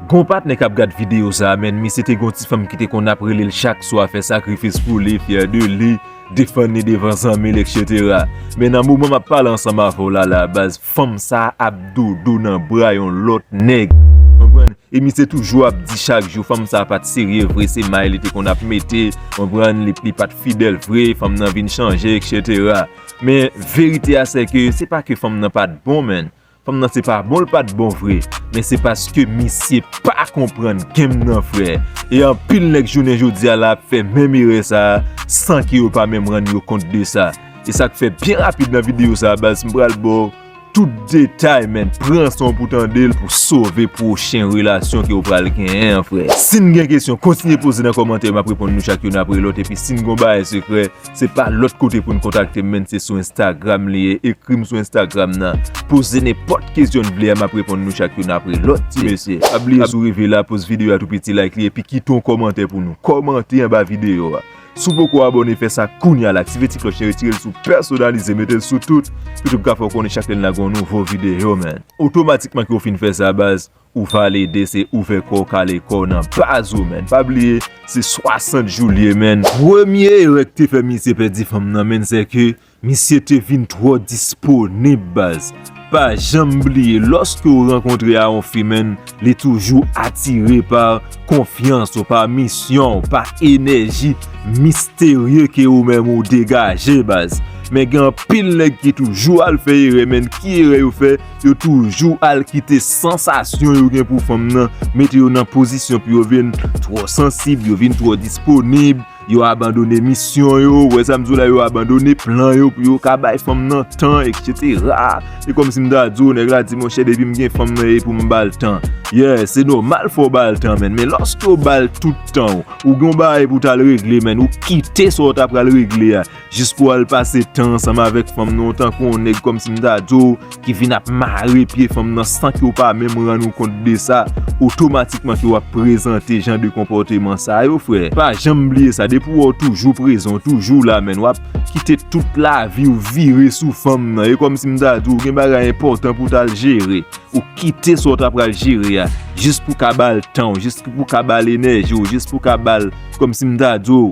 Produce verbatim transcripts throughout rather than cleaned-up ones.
Gon patnè k ap gad videyo sa a, menn, misye te gon ti fanm ki te konn ap rele l chak swa, fè sakrifis pou li, fyè de li, defann li devan zanmi l, etsetera. Men nan moman m ap pale ansanm avè w la, la, baz, fanm sa a ap dodo nan bra yon lòt nèg. Konprann? E misye toujou ap di chak jou, fanm sa a pa t serye vre, se may li te konn ap mete, konprann, li, li pa t fidèl vre, fanm nan vin chanje, etsetera. Men verite a, se ke se pa ke fanm nan pa t bon, menn. Fanm nan se pa bon, l pa t bon vre, men se paske misye pa konprann game nan, frè. E anpil nèg jounen jodi a la ap fè menm erè sa a, san ke yo pa menm rann yo kont de sa. E sa k fè, byen rapid nan videyo sa a, baz, m pral ba w tout detay, menn. Pran san w pou tande l pou sove pwochen relasyon ke w pral genyen an, frè. Si n gen kesyon, kontinye poze nan kòmantè yo, m ap reponn nou chak youn apre lòt. Epi si n gon bagay sekrè, se pa lòt kote pou n kontakte m, menn, se sou Instagram li ye. Ekri m sou Instagram nan. Poze nenpòt kesyon n vle a, m ap reponn nou chak youn apre lòt, ti mesye. Pa bliye, si w rive la, poz videyo a tou piti, like li, epi kite yon kòmantè pou nou. Kòmante anba videyo a. Si w poko abòne, fè sa kounye a la. Aktive ti klòch lan, retire l sou pèsonalize, mete l sou tout. YouTube ka fè w konnen chak lè n lage yon nouvo videyo, menn. Otomatikman ke w fin fè sa, baz, ou valide, se ouvè kò w, kale kò w nan baz ou, menn. Pa bliye, se swasant jou l ye, menn. Premye erè k te fè misye pèdi fanm nan, menn, se ke misye te vin twò disponib, baz. Pa janm bliye, lòske w rankontre a yon fi, menn, li toujou atire pa konfyans ou, pa misyon ou, pa enèji misterye ke ou menm ou degaje, baz. Men gen anpil nèg ki toujou al fè erè, menn. Ki erè yo fè? Yo toujou al kite sansasyon yo gen pou fanm nan mete yo nan pozisyon pou yo vin twò sansib, yo vin twò disponib, yo abandone misyon yo, ou wè sa m di w la, yo abandone plan yo pou yo ka bay fanm nan tan, etsetera. E kòmsi m ta di w, nèg la di, monchè, depi m gen fanm nan, e pou m ba l tan. Yeah, se nòmal fò w ba l tan, menn. Men lòske w ba l tout tan w, ou gen yon bagay pou w t al regle, menn, ou kite sa w ta pral regle a, jis pou w al pase tan ansanm avèk fanm nan, ou tankou yon nèg, kòmsi m ta di w, ki vin ap mare pye fanm nan san ke w pa menm rann ou kont de sa, otomatikman ke w ap prezante jan de konpòteman sa yo, frè. Pa janm bliye sa, depi w wè w toujou prezan, w toujou la, menn, w ap kite tout lavi w vire sou fanm nan. E kòmsi m ta di w, gen bagay enpòtan pou w t al jere. Ou kite sa w ta pral jere a, jis pou w ka ba l tan w, jis pou w ka ba l enèji w, jis pou w ka ba l, kòmsi m ta di w,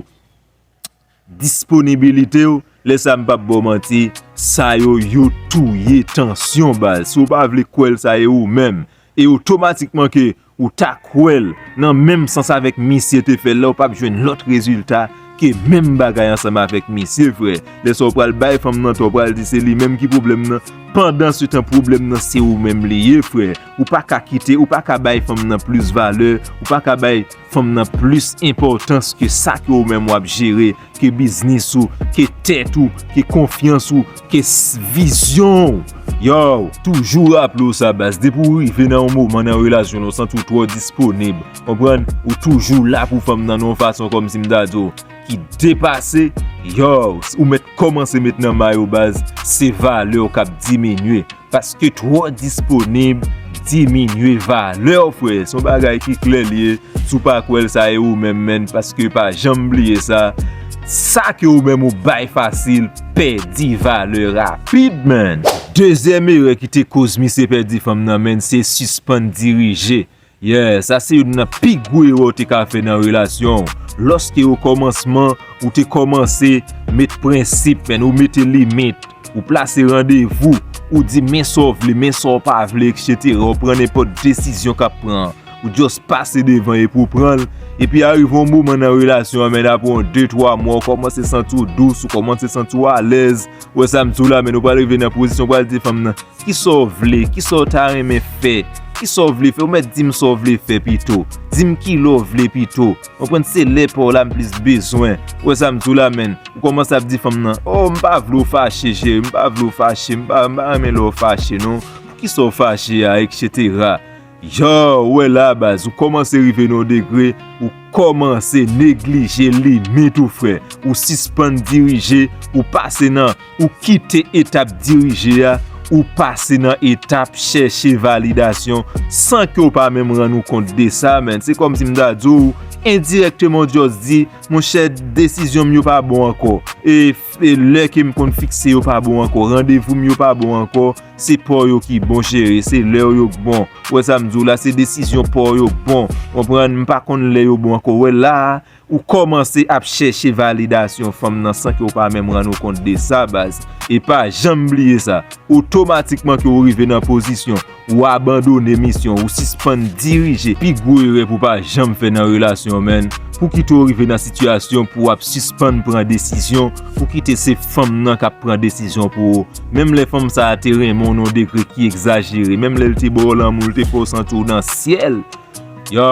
disponibilite w, lè sa a m p ap ba w manti, sa yo, yo touye tansyon, baz. Si w pa vle kwè l, sa e ou menm. E otomatikman ke ou ta kwè l nan menm sans avèk misye te fè l la, ou p ap jwenn lòt rezilta ke menm bagay ansanm avèk misye, frè. Lè sa w pral bay fanm nan tò, w pral di se li menm ki pwoblèm nan. Pandansetan, pwoblèm nan se ou menm li ye, frè. Ou pa ka kite, ou pa ka bay fanm nan plis valè, ou pa ka bay fanm nan plis enpòtans ke sa ke ou menm w ap jere, ke biznis ou, ke tèt ou, ke konfyans ou, ke s-, vizyon w. Yo, toujou raple w sa, baz, depi w rive nan yon moman nan relasyon w, w santi w twò disponib, konprann? Ou toujou la pou fanm nan, nan yon fason kòmsi m ta di w, ki depase, yo, ou mèt kòmanse met nan may ou, baz, se valè w k ap diminye. Paske twò disponib diminye valè w, frè. Se yon bagay ki klè l ye. Si w pa kwè l, sa e ou menm, menn, paske pa janm bliye sa. Sa ke ou menm ou bay fasil, pèdi valè rapid, menn. Dezyèm erè ki te koz misye pèdi fanm nan, menn, se sispann dirije. Yeah, sa se youn nan pi gwo erè w te ka fè nan relasyon w. Lòske o kòmansman, ou te kòmanse met prensip, menn, ou mete limit, ou plase randevou, ou di men sa w vle, men sa w pa vle, etsetera. Ou pran nenpòt desizyon k ap pran. Ou just pase devan epi w pran l. Epi arive yon moman nan relasyon an, menn, apre yon de, twa mwa, ou kòmanse santi w dous, ou kòmanse santi w alèz. Ou wè sa m di w la, menn, ou pral rive nan pozisyon, ou pral di fanm nan, kisa w vle? Kisa w ta renmen fè? Kisa w vle fè? Ou mèt di m sa w vle fè pito. Di m kilè w vle pito. Konprann, se lè pa w la m plis bezwen. Ou wè sa m di w la, menn? Ou kòmanse ap di fanm nan, o, m pa vle w fache, cheri, m pa vle w fache, m pa, m pa renmen lè w fache, non. Poukisa w fache a, etsetera. Yo, ou wè la, baz, ou kòmanse rive nan yon degre, ou kòmanse neglije limit ou, frè. Ou sispann dirije, ou pase nan, ou kite etap dirije a, ou pase nan etap chèche validasyon san ke w pa menm rann ou kont de sa, menn. Se kòmsi m ta di w, endirèkteman, w just di, monchè, desizyon m yo pa bon ankò. E, e lè ke m konn fikse yo pa bon ankò. Randevou m yo pa bon ankò. Se pa w yo ki bon, cheri, se lè w yo k bon. Ou wè sa m di w la, se desizyon pa w yo k bon. Konprann? M pa konn lè yo bon ankò. Ou wè la a, ou kòmanse ap chèche validasyon fanm nan san ke w pa menm rann ou kont de sa, baz. E pa janm bliye sa, otomatikman ke w rive nan pozisyon, ou abandone misyon, ou sispann dirije. Pi gwo erè pou w pa janm fè nan relasyon, menn. Pou kite w rive nan sitiyasyon pou w ap sispann pran desizyon, pou kite se fanm nan k ap pran desizyon pou ou. Menm lè fanm sa a te renmen w nan yon degre ki egzajere, menm lè l te ba w lanmou, l te fè w santi w nan syèl, yo,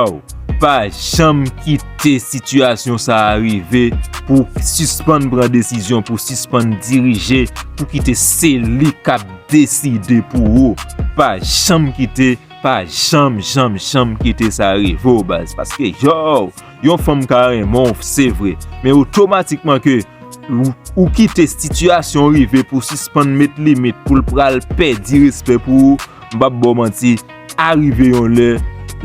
pa janm kite sitiyasyon sa a rive pou w sispann pran desizyon, pou w sispann dirije, pou kite se li k ap deside pou ou. Pa janm kite, pa janm, janm, janm kite sa rive w, baz. Paske, yo, yon fanm ka renmen w, se vre. Men otomatikman ke ou, ou kite sitiyasyon rive pou sispann met limit, pou l pral pèdi respè pou ou, m p ap ba w manti, a rive yon lè,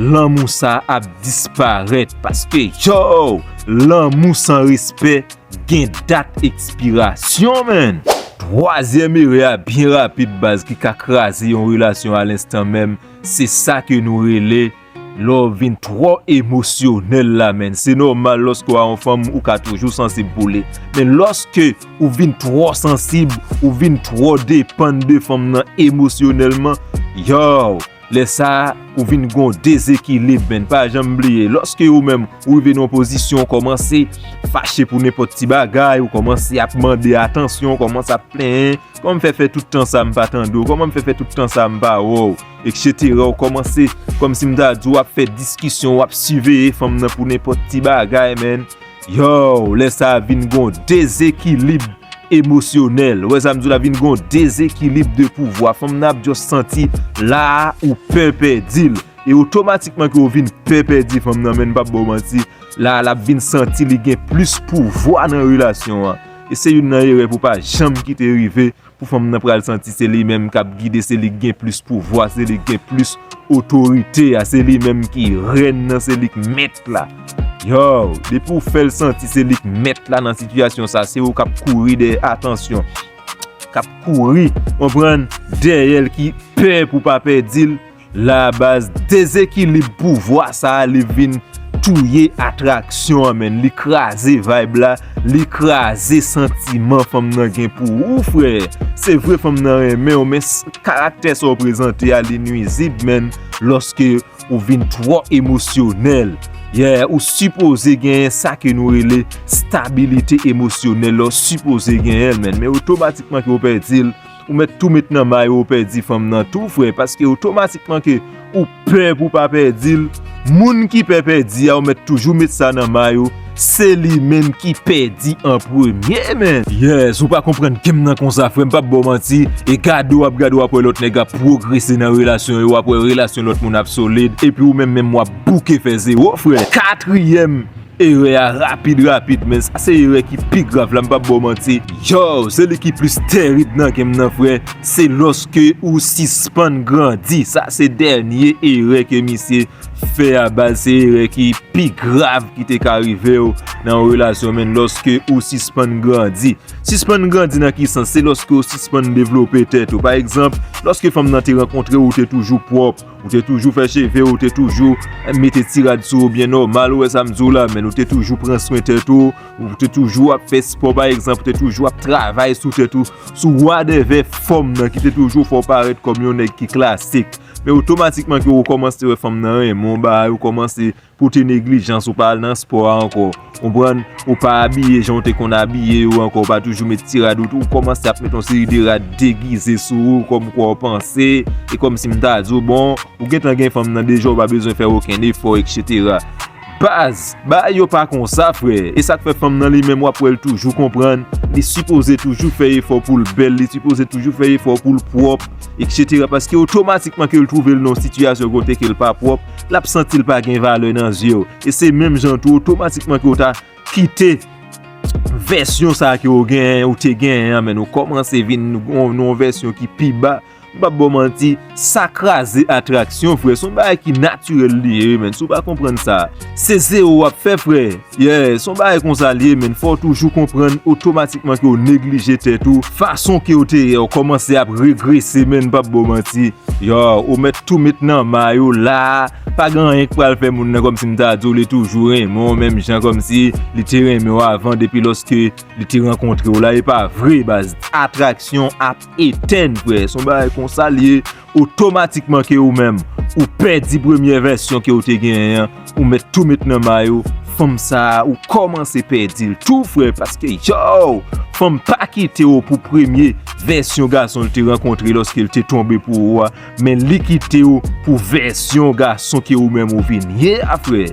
lanmou sa ap disparèt. Paske, yo, lanmou san respè gen dat ekspirasyon, menn. Twazyèm erè a byen rapid, baz, ki ka kraze yon relasyon a lenstan menm, se sa ke nou rele lè w vin twò emosyonèl la, menn. Se nòmal, lòske w a yon fanm, ou ka toujou sansib pou li. Men lòske ou vin twò sansib, ou vin twò depann de fanm nan emosyonèlman, yo, lè sa a, ou vin gon dezekilib, menn. Pa janm bliye, lòske ou menm, ou rive nan yon pozisyon, ou kòmanse fache pou nenpòt ti bagay, ou kòmanse ap mande atansyon, ou kòmanse ap plenyen, kòman m fè fè tout tan sa m pa tande w? Kòman m fè fè tout tan sa m pa wè w? Eksetera. Ou kòmanse, kòmsi m ta di w, w ap fè diskisyon, w ap siveye fanm nan pou nenpòt ti bagay, menn. Yo, lè sa a vin gon dezekilib emosyonèl. Ou wè sa m di w la, vin gon dezekilib de pouvwa. Fanm nan ap just santi la a ou pè pèdi l. E otomatikman ke w vin pè pèdi fanm nan, menn, m p ap ba w manti, la a l ap vin santi li gen plis pouvwa nan relasyon an. E se youn nan erè pou pa janm kite rive, pou fanm nan pral santi se li menm k ap gide, se li k gen plis pouvwa, se li k gen plis otorite a, se li menm ki rèn nan, se li k mèt la. Yo, depi w fè l santi se li k mèt la nan sitiyasyon sa, se ou k ap kouri dèyè atansyon, k ap kouri, konprann, dèyè l, ki pè pou pa pèdi l. La, baz, dezekilib pouvwa sa a, li vin touye atraksyon an, menn. Li kraze vibe la, li kraze santiman fanm nan gen pou ou, frè. Se vre, fanm nan renmen w, men s-, karaktè sa w prezante a, li nwizib, menn, lòske ou vin twò emosyonèl. Yeah, ou sipoze genyen sa ke nou rele stabilite emosyonèl la, ou sipoze genyen l, menn. Men otomatikman ke w pèdi l, ou mèt tou met nan may ou, ou pèdi fanm nan tou, frè, paske otomatikman ke ou pè pou pa pèdi l, moun ki pè pèdi a, ou mèt toujou met sa nan may ou, se li menm ki pèdi an premye, menn. Yes, ou pa konprann game nan konsa, frè, m p ap ba w manti, e gade w ap gade w ap wè lòt nèg ap pwogrese nan relasyon yo, w ap wè relasyon lòt moun ap solid, epi ou menm menm w ap bouke fè zewo, frè. Katriyèm erè a, rapid, rapid, men sa se erè ki pi grav la, m p ap ba w manti. Yo, se li ki plis tèrib nan game nan, frè. Se lòske ou sispann grandi. Sa se dènye erè ke misye fè a, baz. Se erè ki pi grav ki te ka rive w nan yon relasyon, men lòske ou sispann grandi. Sispann grandi nan ki sans? Se lòske ou sispann devlope tèt ou. Pa egzanp, lòske fanm nan te rankontre w, ou te toujou pwòp, ou te toujou fè cheve, ou te toujou mete ti rad sou ou byen nòmal, ou wè sa m di w la, men ou te toujou pran swen tèt ou, ou te toujou ap fè spò, pa egzanp, ou te toujou ap travay sou tèt ou, sou whatever fòm nan ki te toujou fè w parèt kòm yon nèg ki klasik. Men otomatikman ke ou kòmanse wè fanm nan renmen w, bagay, ou kòmanse pote neglijans, ou pa al nan spò a ankò. Konprann? Ou pa abiye jan w te konn abiye yo ankò, ou pa toujou met ti rad, ou, ou kòmanse ap met yon seri de rad degize sou ou, kòmkwa w panse, e kòmsi m ta di w, bon, ou gentan gen fanm nan deja, ou pa bezwen fè okenn efò, eksetera. Baz, bagay yo pa konsa, frè. E sa k fè fanm nan li menm, w ap wè l toujou konprann, li sipoze toujou fè efò pou l bèl, li sipoze toujou fè efò pou l pwòp, eksetera. Paske otomatikman ke l twouve l nan yon sitiyasyon kote ke l pa pwòp, l ap santi l pa gen valè nan zye w. E se menm jan tou, otomatikman ke w ta kite vèsyon sa ke w genyen, ou te genyen an, men ou kòmanse vin nan yon vèsyon ki pi ba. M p ap ba w manti, Sa kraze atraksyon, frè. Se yon bagay ki natirèl li ye, menn. Si w pa konprann sa, se zewo w ap fè, frè. Yeah, se yon bagay konsa li ye, menn. Fò w toujou konprann otomatikman ke w neglije tèt ou. Fason ke w te ye, w kòmanse ap regrese, menn, m p ap ba w manti. Yo, ou mèt tou met nan may ou la. Pa gen anyen k pral fè moun nan kòmsi m ta di w li toujou renmen w, menm jan kòmsi li te renmen w avan depi lòske li te rankontre w la. E pa vre, baz. Atraksyon ap etenn, frè. Se yon bagay konsa li ye. Otomatikman ke ou menm, ou pèdi premyè vèsyon ke w te genyen an, ou mèt tou met nan may ou, fanm sa a, ou kòmanse pèdi l tou, frè, paske, yo, fanm pa kite w pou premye vèsyon gason l te rankontre lòske l te tonbe pou ou a, men li kite w pou vèsyon gason ke ou menm ou vin ye a, frè.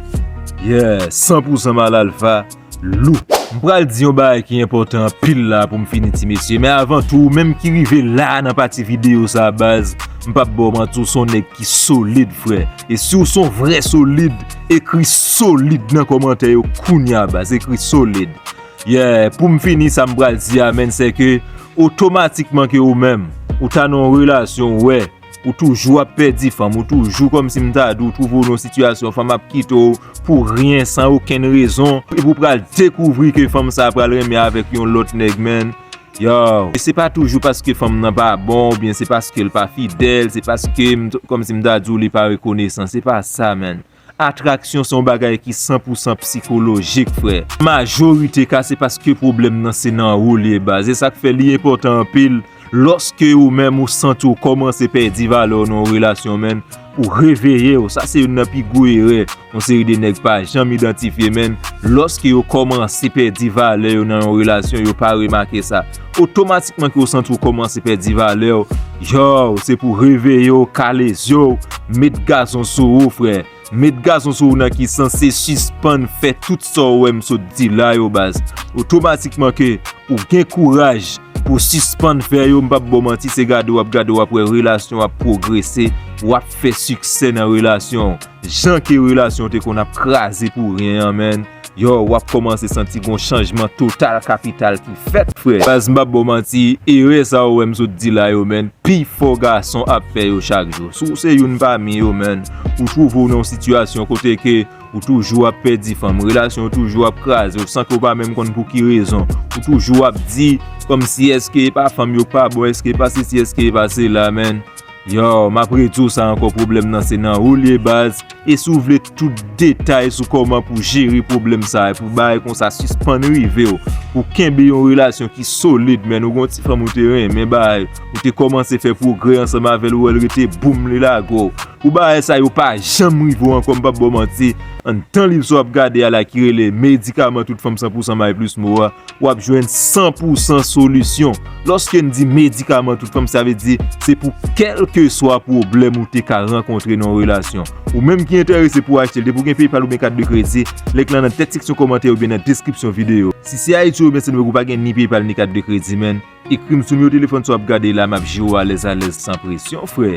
Yeah, san pou san Mal Alfa, lou. M pral di yon bagay ki enpòtan anpil la pou m fini, ti mesye. Men avan tou, ou menm ki rive la nan pati videyo sa a, baz, m p ap ba w manti, ou se yon nèg ki solid, frè. E si w se yon vrè solid, ekri solid nan kòmantè yo kounye a, baz. Ekri solid. Yeah, pou m fini sa m pral di a, menn, se ke otomatikman ke ou menm, ou ta nan yon relasyon, ou wè, ou toujou ap pèdi fanm, ou toujou kòmsi m ta di w, ou twouve w nan yon sitiyasyon, fanm ap kite w pou ryen, san okenn rezon, epi w pral dekouvri ke fanm sa a pral renmen avèk yon lòt nèg, menn. Yo, e se pa toujou paske fanm nan pa bon, oubyen se paske l pa fidèl, se paske m t-, kòmsi m ta di w li pa rekonesan, se pa sa, menn. Atraksyon se yon bagay ki san pou san sikolojik, frè. Majorite ka, se paske pwoblèm nan se nan ou l ye, baz. E sa k fè li enpòtan anpil, lòske ou menm ou santi w kòmanse pèdi valè w nan yon relasyon, menn, ou reveye w. Sa se youn nan pi gwo erè yon seri de nèg pa janm idantifye, menn. Lòske yo kòmanse pèdi valè yo nan yon relasyon, yo pa remake sa. Otomatikman ke w santi w kòmanse pèdi valè w, yo, se pou reveye w, kale zye w, met gazon sou ou, frè. Met gazon sou ou nan ki sans? Se sispann fè tout sa w wè m sot di la yo, baz. Otomatikman ke ou gen kouraj pou sispann fè yo, m p ap ba w manti, se gade w ap gade, w ap wè relasyon w ap pwogrese, w ap fè siksè nan relasyon w. Jan ke relasyon w te konn ap kraze pou ryen an, menn, yo, w ap kòmanse santi gon chanjman total kapital ki fèt, frè. Baz, m p ap ba w manti, erè sa yo wè m sot di la yo, menn, pifò gason ap fè yo chak jou. Si w se youn pami yo, menn, ou twouve w nan yon sitiyasyon kote ke ou toujou ap pèdi fanm, relasyon w toujou ap kraze, ou san ke w pa menm konn pou ki rezon, ou toujou ap di kòmsi èske e pa fanm yo k pa bon, èske e pa sesi, èske e pa sela, menn. Yo, m ap redi w sa ankò, pwoblèm nan se nan ou l ye, baz. E si w vle tout detay sou kòman pou jere pwoblèm sa a, pou bagay konsa sispann rive w, pou kenbe yon relasyon ki solid, menn, ou gon ti fanm ou te renmen, bagay, ou te kòmanse fè pwogrè ansanm avè l, ou wè l rete boum, li lage w. Pou bagay sa yo pa janm rive w ankò, m p ap ba w manti, anndan liv sa w ap gade a la ki rele Medikaman Tout Fanm san pou san May Plis Mo a, w ap jwenn san pou san solisyon. Lòske n di medikaman tout fanm, sa vle di se pou kèlkeswa pwoblèm ou te ka rankontre nan yon relasyon. Ou menm ki enterese pou achte l, depi w gen PayPal oubyen kat de kredi, link lan nan tèt seksyon kòmantè oubyen nan deskripsyon videyo. Si se Ayiti ou byen se Nouyòk, ou pa gen ni PayPal ni kat de kredi, menn, ekri m sou nimewo telefòn sa w ap gade la, m ap jere w alèz alèz san presyon, frè.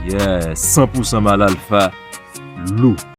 Yeah, san pou san Mal Alfa, lou.